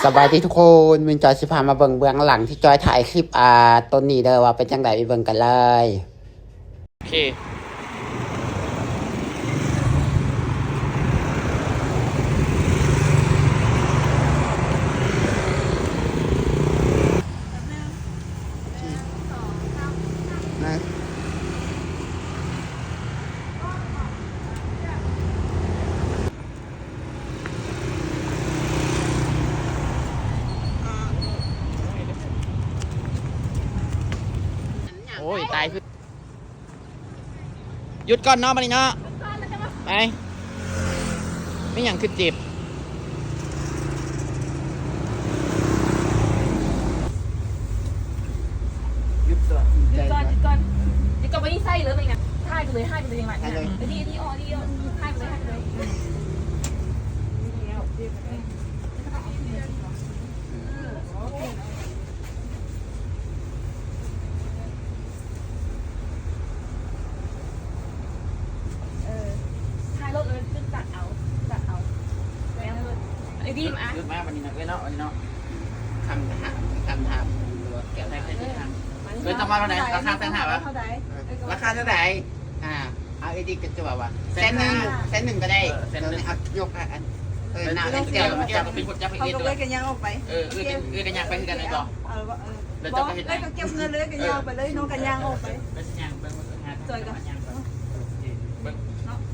ສະບາຍດີທຸກຄົນ, ມື້ນີ້ຈອຍຊິພາມາເບິ່ງເບື້ອງຫຼັງທີ່ຈອຍຖ່າຍຄລິບ ອ່າ ຕົ້ນນີ້ເດີ ວ່າເປັນຈັ່ງໃດ, ໄປເບິ່ງກັນເລີຍ. ໂອເຄ ໂອ້ຍ ຕາຍ. ຢຸດກ່ອນເນາະ ບາດນີ້ເນາະ ໄປ. ມີຫຍັງຄືເຈັບ? ຢຸດກ່ອນ ຢຸດກ່ອນ ຢຸດກ່ອນ ບໍ່ໄດ້ໃສ່ເລີຍ ບາດນີ້ນະ ຖ່າຍໄປເລີຍ ຖ່າຍໄປເລີຍ ຈັ່ງຫວະ ຖ່າຍເລີຍ ເອີ ດີ ດີ ອໍ ດີ ຖ່າຍໄປເລີຍ ຖ່າຍໄປເລີຍ. ເອີ ຖ່າຍລົງເລີຍ ຂຶ້ນຕັດເອົາ ຕັດເອົາ ແມ່ນເລີຍ. ໄອ້ດີມ ອ່ະ ຂຶ້ນມາບັດນີ້ນະ ເອີຍເນາະ ອັນນີ້ເນາະ ຄຳຖາມ ຄຳຖາມ ແກ້ວ ເອີຍ ຕ້ອງມາເທົ່າໃດ? ລາຄາແສນຫ້າ ເທົ່າໃດ? ລາຄາເທົ່າໃດ? ອ່າ ເອົາອີກຕິ ກະຈະວ່າ ແສນໜຶ່ງ ແສນໜຶ່ງກະໄດ້ ເອີ ແສນໜຶ່ງ ເອີ ຍົກອັນ ເອີ ໜ້າ ເອີ ແກ້ວ ເຈົ້າເປັນຄົນຈັບໃຫ້ ເຮົາກະເລີຍກະຍ່າງອອກໄປ ເອີ ເອື້ອຍ ເອື້ອຍກະຍ່າງໄປຄືກັນແມ່ນບໍ່? ເອີ ເອີ ແລ້ວເຈົ້າກະເຮັດ ເອີ ກະເກັບເງິນເລີຍ ກະຍ່າງອອກໄປເລີຍ ນ້ອງກະຍ່າງອອກໄປ ເອີ ໄປຍ່າງເບິ່ງ ເອີ ຫາ ຈອຍກະ ໂອເຄ ເບິ່ງ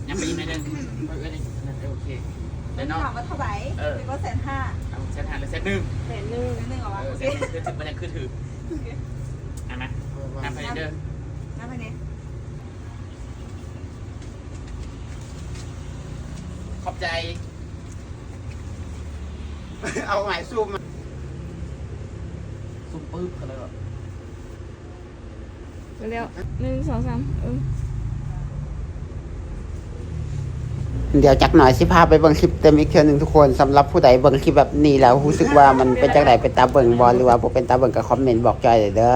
ຍ່າງໄປອີກໜ້ອຍໜຶ່ງ ເອີ ເອີ ໂອເຄ ແລ້ວເນາະ ຖາມວ່າເທົ່າໃດ? ເອີ ເປັນວ່າແສນຫ້າ ເອົາແສນຫ້າ ຫຼື ແສນໜຶ່ງ? ແສນໜຶ່ງ ແສນໜຶ່ງເອົາວະ ເອີ ໂອເຄ ແສນໜຶ່ງ ຄືຖືກບໍ່ ຍັງຄືຖືກ ອ່າ ມາ ນັບໃຫ້ເດີ ນັບໃຫ້ແດ່. ຂອບໃຈ ເອົາໃໝ່ ຊູມ ຊູມປຶບເຂົ້າເລີຍ ໄປແລ້ວ ໜຶ່ງ ສອງ ສາມ ເອີ ດຽວຈັກໜ່ອຍຊິພາໄປເບິ່ງຄລິບເຕັມອີກເທື່ອໜຶ່ງທຸກຄົນ. ສຳລັບຜູ້ໃດເບິ່ງຄລິບແບບນີ້ແລ້ວຮູ້ສຶກວ່າມັນເປັນຈັ່ງໃດ ເປັນຕາເບິ່ງບໍ່ ຫຼືວ່າບໍ່ເປັນຕາເບິ່ງ ກະຄອມເມັນບອກຈອຍໄດ້ເດີ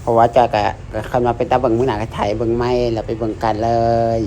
ເພາະວ່າຈອຍກະ ຄັນວ່າເປັນຕາເບິ່ງມື້ໜ້າກະຖ່າຍເບິ່ງໃໝ່ ແລ້ວໄປເບິ່ງກັນເລີຍ.